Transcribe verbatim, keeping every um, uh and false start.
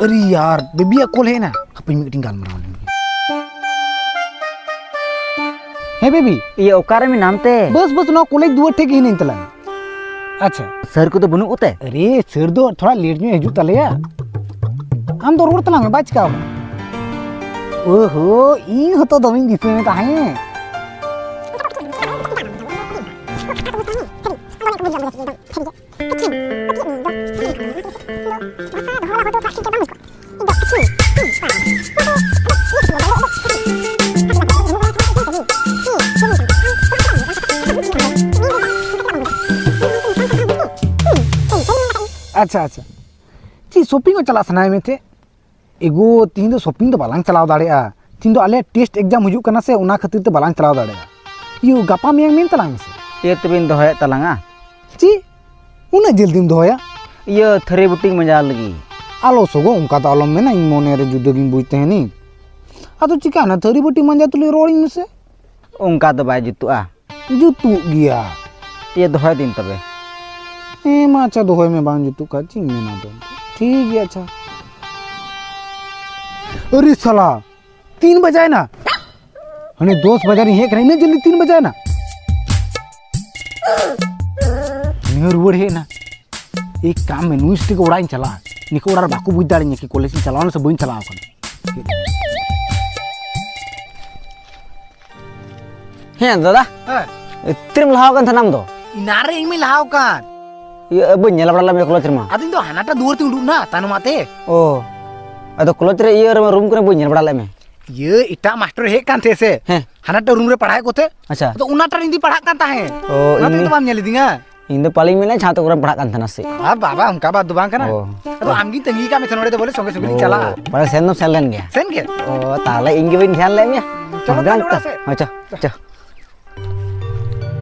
ᱟᱨᱮ ᱭᱟᱨ, ᱵᱮᱵᱤᱭᱟᱜ ᱠᱚᱞ ᱦᱮᱡ ᱮᱱᱟ᱾ ᱦᱟᱯᱮᱧ ᱢᱤᱫᱴᱤᱧ ᱜᱟᱞᱢᱟᱨᱟᱣ ᱞᱮᱱ ᱜᱮ᱾ ᱦᱮᱸ ᱵᱮᱵᱤ᱾ ᱤᱭᱟᱹ, ᱚᱠᱟᱨᱮ ᱢᱮᱱᱟᱢ ᱛᱮ? ᱵᱟᱥ, ᱵᱟᱥ, ᱱᱚᱣᱟ ᱠᱚᱞᱮᱡᱽ ᱫᱩᱣᱟᱹᱨ ᱴᱷᱮᱡ ᱜᱮ ᱦᱤᱱᱟᱹᱧ ᱛᱟᱞᱟᱝ᱾ ᱟᱪᱪᱷᱟ᱾ ᱥᱟᱨ ᱠᱚᱫᱚ ᱵᱟᱹᱱᱩᱜ ᱠᱚᱛᱮ? ᱟᱨᱮ, ᱥᱟᱨ ᱫᱚ ᱛᱷᱚᱲᱟ ᱞᱮᱴ ᱧᱚᱜ ᱦᱤᱡᱩᱜ ᱛᱟᱞᱮᱭᱟ᱾ ᱟᱢ ᱫᱚ ᱨᱚᱲ ᱛᱟᱞᱟᱝ ᱢᱮ, ᱵᱟᱭ ᱪᱤᱠᱟᱹᱣ ᱠᱟᱱᱟ᱾ ᱳᱦᱳ, ᱤᱧ ᱦᱚᱸᱛᱚ ᱫᱚᱢᱮᱧ ᱫᱤᱥᱟᱹ ᱢᱮ ᱛᱟᱦᱮᱸᱫ᱾ ᱟᱪᱪᱷᱟ, ᱟᱪᱪᱷᱟ᱾ ᱪᱮᱫ ᱥᱚᱯᱤᱝ ᱚᱜ ᱪᱟᱞᱟᱜ ᱥᱟᱱᱟᱭᱮᱫ ᱢᱮ ᱛᱮ? ᱮᱜᱳ, ᱛᱤᱦᱤᱧ ᱫᱚ ᱥᱚᱯᱤᱝ ᱫᱚ ᱵᱟᱞᱟᱝ ᱪᱟᱞᱟᱣ ᱫᱟᱲᱮᱭᱟᱜᱼᱟ᱾ ᱛᱤᱦᱤᱧ ᱫᱚ ᱟᱞᱮᱭᱟᱜ ᱴᱮᱥᱴ ᱮᱠᱡᱟᱢ ᱦᱤᱡᱩᱜ ᱠᱟᱱᱟ ᱥᱮ, ᱚᱱᱟ ᱠᱷᱟᱹᱛᱤᱨ ᱛᱮ ᱵᱟᱞᱟᱝ ᱪᱟᱞᱟᱣ ᱫᱟᱲᱮᱭᱟᱜᱼᱟ᱾ ᱤᱭᱟᱹ, ᱜᱟᱯᱟ ᱢᱮᱭᱟᱝ ᱢᱮᱱ ᱛᱟᱞᱟᱝ ᱢᱮᱥᱮ᱾ ᱤᱭᱟᱹ, ᱛᱚᱵᱮᱧ ᱫᱚᱦᱚᱭᱮᱫ ᱛᱟᱞᱟᱝᱟ᱾ ᱪᱮᱫ? ᱩᱱᱟᱹᱜ ᱡᱚᱞᱫᱤᱢ ᱫᱚᱦᱚᱭᱟ? ᱤᱭᱟᱹ, ᱛᱷᱟᱹᱨᱤ ᱵᱟᱹᱴᱤᱧ ᱢᱟᱸᱡᱟᱣ ᱞᱟᱹᱜᱤᱫ᱾ ᱟᱞᱚ ᱥᱚᱜᱚ, ᱚᱱᱠᱟ ᱫᱚ ᱟᱞᱚᱢ ᱢᱮᱱᱟ, ᱤᱧ ᱢᱚᱱᱮ ᱨᱮ ᱡᱩᱫᱟᱹ ᱜᱤᱧ ᱵᱩᱡᱽ ᱛᱟᱦᱮᱱᱤᱧ᱾ ᱟᱫᱚ ᱪᱤᱠᱟᱹᱭᱱᱟ, ᱛᱷᱟᱹᱨᱤ ᱵᱟᱹᱴᱤ ᱢᱟᱸᱡᱟ ᱛᱩᱞᱩᱡ ᱨᱚᱲᱤᱧ ᱢᱮᱥᱮ᱾ ᱚᱱᱠᱟ ᱫᱚ ᱵᱟᱭ ᱡᱩᱛᱩᱜᱼᱟ᱾ ᱡᱩᱛᱩᱜ ᱜᱮᱭᱟ᱾ ᱤᱭᱟᱹ, ᱫᱚᱦᱚᱭ ᱫᱟᱹᱧ ᱛᱚᱵᱮ᱾ ᱦᱮᱸ ᱢᱟ, ᱟᱪᱪᱷᱟ, ᱫᱚᱦᱚᱭ ᱢᱮ, ᱵᱟᱝ ᱡᱩᱛᱩᱜ ᱠᱷᱟᱡ ᱪᱮᱫ ᱤᱧ ᱢᱮᱱᱟ ᱟᱫᱚ᱾ ᱴᱷᱤᱠ ᱜᱮᱭᱟ, ᱟᱪᱪᱷᱟ᱾ ᱟᱨᱮ ᱥᱟᱞᱟ, ᱛᱤᱱ ᱵᱟᱡᱟᱭᱮᱱᱟ? ᱦᱟᱱᱮ ᱫᱚᱥ ᱵᱟᱡᱟᱨᱤᱧ ᱦᱮᱡ ᱠᱟᱱᱟ, ᱤᱱᱟᱹᱜ ᱡᱚᱞᱫᱤ ᱛᱤᱱ ᱵᱟᱡᱟᱭᱮᱱᱟ? ᱱᱤᱭᱟᱹ ᱨᱩᱣᱟᱹᱲ ᱦᱮᱡ ᱮᱱᱟ᱾ ᱮᱠ ᱠᱟᱢ ᱢᱮ, ᱱᱩᱭ ᱥᱟᱛᱮ ᱜᱮ ᱚᱲᱟᱜ ᱤᱧ ᱪᱟᱞᱟᱜᱼᱟ᱾ ᱱᱤᱭᱟᱹ ᱠᱚ ᱚᱲᱟᱜ ᱨᱮ ᱵᱟᱠᱚ ᱵᱩᱡᱽ ᱫᱟᱲᱮᱭᱟᱹᱧᱟ ᱠᱤ ᱠᱚᱞᱮᱡᱽ ᱤᱧ ᱪᱟᱞᱟᱣ ᱮᱱᱟ ᱥᱮ ᱵᱟᱹᱧ ᱪᱟᱞᱟᱣ ᱟᱠᱟᱱᱟ᱾ ᱦᱮᱸ ᱫᱟᱫᱟ᱾ ᱦᱮᱸ᱾ ᱛᱤᱨᱮᱢ ᱞᱟᱦᱟᱣ ᱟᱠᱟᱱ ᱛᱟᱦᱮᱱᱟ ᱟᱢ ᱫᱚ? ᱮᱱᱟᱱ ᱨᱮ ᱤᱧ ᱢᱟᱧ ᱞᱟᱦᱟᱣ ᱟᱠᱟᱱ᱾ ᱤᱭᱟᱹ, ᱵᱟᱹᱧ ᱧᱮᱞ ᱵᱟᱲᱟ ᱞᱮᱫ ᱢᱮᱭᱟ ᱠᱚᱞᱮᱡᱽ ᱨᱮᱢᱟ᱾ ᱟᱫᱚ ᱤᱧ ᱫᱚ ᱦᱟᱱᱟᱴᱟᱜ ᱫᱩᱣᱟᱹᱨ ᱛᱮᱧ ᱩᱰᱩᱠ ᱮᱱᱟ, ᱛᱟᱭᱱᱚᱢᱟᱜ ᱛᱮ᱾ ᱚ, ᱟᱫᱚ ᱠᱚᱞᱮᱡᱽ ᱨᱮ ᱤᱭᱟᱹ ᱨᱮᱢᱟ ᱨᱩᱢ ᱠᱚᱨᱮ ᱵᱟᱹᱧ ᱧᱮᱞ ᱵᱟᱲᱟ ᱞᱮᱫ ᱢᱮ᱾ ᱤᱭᱟᱹ, ᱮᱴᱟᱜ ᱢᱟᱥᱴᱚᱨ ᱦᱮᱡ ᱠᱟᱱ ᱛᱟᱦᱮᱸ ᱥᱮ? ᱦᱮᱸ᱾ ᱦᱟᱱᱟᱴᱟᱜ ᱨᱩᱢ ᱨᱮ ᱯᱟᱲᱦᱟᱜ ᱠᱚᱛᱮ? ᱟᱪᱪᱷᱟ᱾ ᱟᱫᱚ ᱚᱱᱟᱴᱟᱜ ᱨᱮ ᱤᱧ ᱫᱚᱧ ᱯᱟᱲᱦᱟᱜ ᱠᱟᱱ ᱛᱟᱦᱮᱸᱫ᱾ ᱚ, ᱚᱱᱟ ᱛᱮ ᱤᱧ ᱫᱚ ᱵᱟᱢ ᱧᱮᱞ ᱞᱤᱫᱤᱧᱟ? ᱤᱧ ᱫᱚ ᱯᱟᱞᱮᱧ ᱢᱮᱱᱟ ᱪᱷᱟᱛ ᱠᱚᱨᱮᱢ ᱯᱟᱲᱦᱟᱜ ᱠᱟᱱ ᱛᱟᱦᱮᱱᱟ ᱥᱮ? ᱟᱨ ᱵᱟᱵᱟ, ᱚᱱᱠᱟ ᱵᱟᱫ ᱫᱚ ᱵᱟᱝ ᱠᱟᱱᱟ᱾ ᱚ᱾ ᱟᱫᱚ ᱟᱢᱜᱤᱧ ᱛᱟᱺᱜᱤ ᱠᱟᱜ ᱢᱮ ᱛᱟᱦᱮᱸ ᱱᱚᱰᱮ ᱫᱚ, ᱵᱚᱞᱮ ᱥᱚᱸᱜᱮ ᱥᱚᱸᱜᱮ ᱞᱤᱧ ᱚ, ᱪᱟᱞᱟᱜᱼᱟ᱾ ᱯᱟᱞᱮ ᱥᱮᱱ ᱫᱚᱢ ᱥᱮᱱ ᱞᱮᱱ ᱜᱮᱭᱟ? ᱥᱮᱱ ᱜᱮ᱾ ᱚ, ᱛᱟᱦᱚᱞᱮ ᱤᱧ ᱜᱮ ᱵᱟᱹᱧ ᱫᱷᱮᱭᱟᱱ ᱞᱮᱫ ᱢᱮᱭᱟ᱾ ᱪᱚᱞᱚ ᱵᱟᱝ ᱛᱟᱦᱞᱮ ᱚᱲᱟᱜ ᱛᱚ? ᱥᱮᱫ᱾ ᱦᱳᱭ, ᱪᱚ, ᱪᱚ᱾